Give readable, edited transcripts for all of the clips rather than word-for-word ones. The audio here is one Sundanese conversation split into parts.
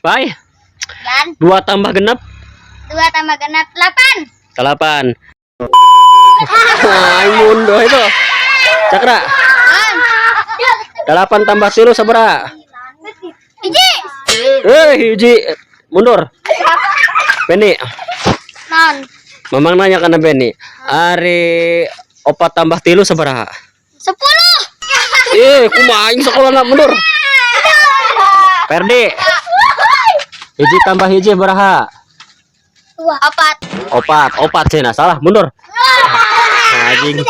Bay, Dan 2 tambah 6? 2 tambah 6 8. 8. Ay, mundur itu. Cakra. 8 tambah 3 sabaraha? 1. Eh, 1. Mundur. Benny, Non. Mamang nanya kana Benny. Ari 4 tambah 3 sabaraha? 10. Eh, kumaha aing sekolah na, mundur. Perdi. 1 tambah 1 baraha? 2 4. 4, 4 cenah, salah, mundur. Anjing.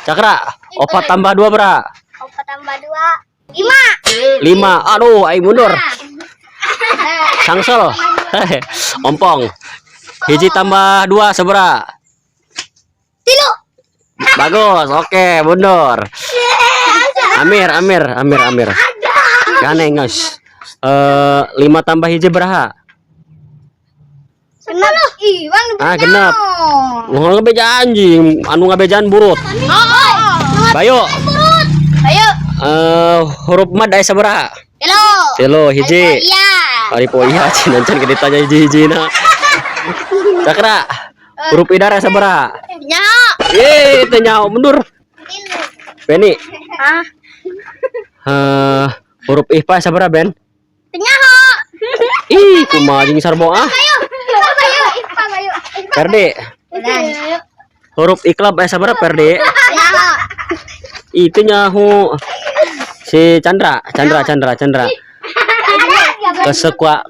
Cakra, 4 tambah 2 baraha? 4 tambah 2 5. 5. Aduh, aing mundur. Sangsel. Ompong. 1 tambah 2 sabaraha? 3. Bagus, oke, mundur. Amir, Amir, Amir, Amir. Gane, guys. Eh, 5 tambah 1 baraha? 6. Ih, bang. Ah, 6. Lu ngabeja anjing, anu ngabejaan burut. Oh, Bayo, burut. Ayo. eh, huruf mad aya sabaraha? 3. 3, 1. Iya. Ari po iya, cinan can ditanya hiji-hiji na. Cakra, huruf idhar aya sabaraha? Nyaho. Ye, teu nyaho, mundur. Beni, Hah? eh, huruf ikhfa sabaraha, Ben? Nyaho. Ih, kumaha jeung sarbo ah. Ayo. Ayo, Ipa, ayo. Perdi, huruf iqlab aya sabaraha, Perdi? Nyaho. Itu nyaho. Si Chandra, Chandra, Chandra, Chandra.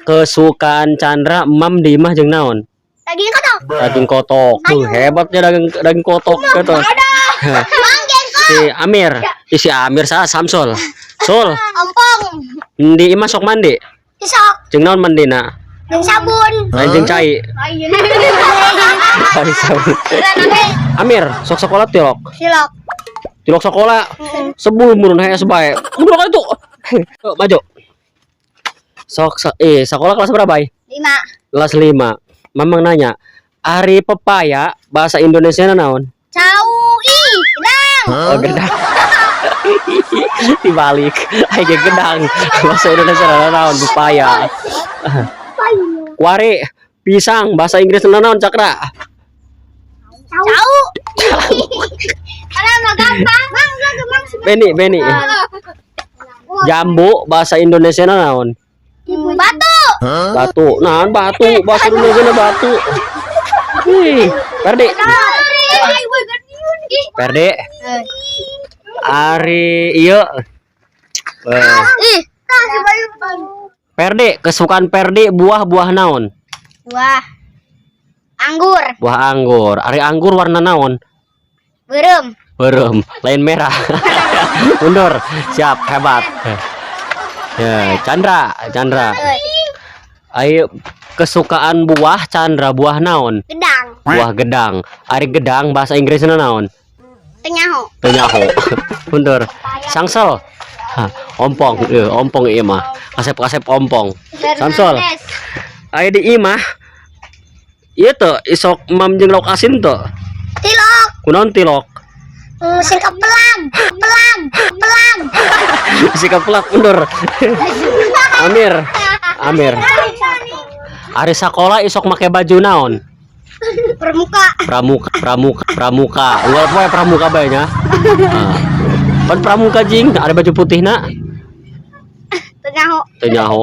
Kesukaan Chandra emam di imah jeung naon? Daging kotok. Daging kotok. Tuh, hebatnya daging daging kotok gitu. Mang jengkol. Si Amir, ih, si Amir salah, Samsul. Sul, Ompong. di imah sok mandi. Isok. Jeung naon mandina? Jeung sabun. Lain jeung cai. Cai sabun. Amir, sok sekolah tilok. Silok. Tilok sekolah. Sebelum murun hayang sebae. Mundur kan itu. Yuk, maju. Sok sekolah kelas berapa, Bay? 5. Kelas 5. Mamang nanya, ari pepaya bahasa Indonesia naon? Cau ih, gedang. Oh, gedang. Dibalik. Ai ge gedang. Bahasa Indonesia naon? Pepaya. Kuari pisang bahasa Inggris naon, Cakra? Cau. Kalau mau gampang, mang mang. Beni, Beni. Jambu bahasa Indonesia naon? Batu. Batu. Naon batu? Bahasa Indonesia batu. Wih, Perdi. Perdi. Ari iya. Eh, Ih. Perdi, kesukaan Perdi buah-buah naon? Buah. Anggur. Buah anggur. Ari anggur warna naon? Beureum. Beureum, lain merah. Mundur. Siap, hebat. Ya, Chandra, Chandra. Ayo, kesukaan buah Chandra buah naon? Gedang. Buah gedang. Ari gedang bahasa Inggrisnya naon? Teu nyaho. Teu nyaho. Mundur. Sangsel. Hah, ompong, eh, ompong ieu mah. Kasep-kasep ompong. Samsul. Ayo di imah. Ieu tuh isok mam jeung lauk asin tuh. Tilok. Kunaon tilok? Singkap pelang. Pelang. Pelang. Sikap pelak, mundur. Amir. Amir. Ari sakola isok make baju naon? Pramuka. Pramuka, pramuka, pramuka. Unggal poe pramuka bae nya. Nah. Pan pramuka jing, ada baju putih na. Teu nyaho. Teu nyaho.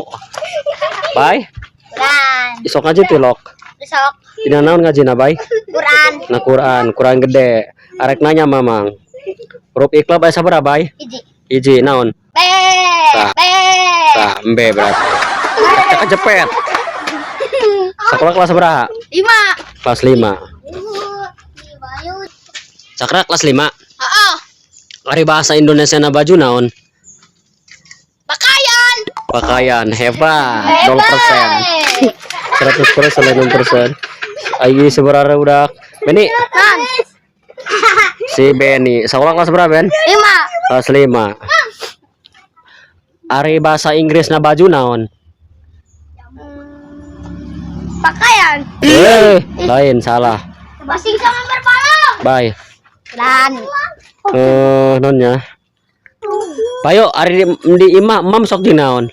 Bay, Quran. Isok ngaji tilok. Besok. Dina naon ngajina, Bay? Quran. Na Quran, Quran gede. Arek nanya Mamang. Huruf iqlab aya sabaraha, Bay? 1. 1, naon? B. Tah. B. Tah, embe berarti. Cepet. Sekolah kelas berapa? 5. Kelas 5. Cakra kelas 5. Heeh. Ari bahasa Indonesia na baju naon? Pakaian. Pakaian, hebat. 0%. 100%, 0%. Ayo seberapa udah. Beni, Non. Si Benny. Sekolah kelas berapa, Ben? 5. Kelas 5. Ari bahasa Inggris na baju naon? Pakaian. Eh, lain, salah. Basing sama berpalung. Bye. Dan. Eh, nonnya. Payo, ari di imah mam sok di naon?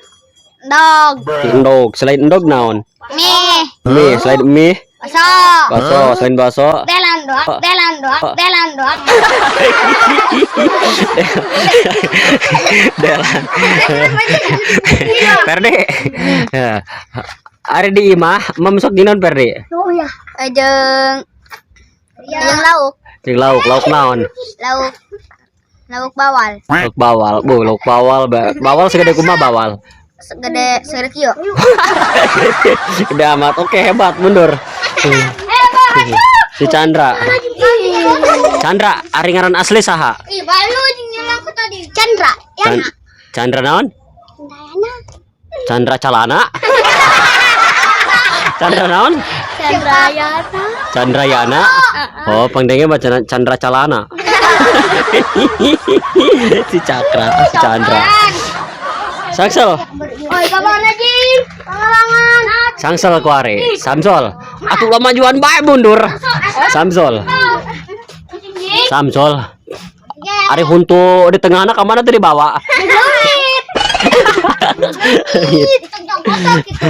Endog. Endog. Selain endog naon? Mie. Mie, selain mie, Baso. bakso, selain bakso. Delan doang, delan doang, delan doang. Delan. Perdi. Ya. Ari di imah, mem sok dinaon, Perdi? Oh ya. Jeung jeung lauk, Jeung lauk, lauk naon? Lauk lauk bawal. Lauk bawal. Bu, lauk bawal, bawal segede kumaha bawal? Segede segede kieu. Gede amat. Oke, hebat, mundur. Si Chandra. Chandra, ari ngaran asli saha? Ih, balu jeung aku tadi. Chandra, Chandra naon? Chandra. Chandra Calana. Chandra naon? Chandrayana. Chandrayana. Oh, pangdengnya baca Chandra Calana. Si Cakra, si Chandra. Sangsel, Oi, kamana jing? Pangalangan. Sangsel kuari. Samsol. Atuh ulah majuan bae, mundur. Samsol. Samsol. Ari huntu di tengahna ka mana teh dibawa? Duit. Ditong kotor gitu.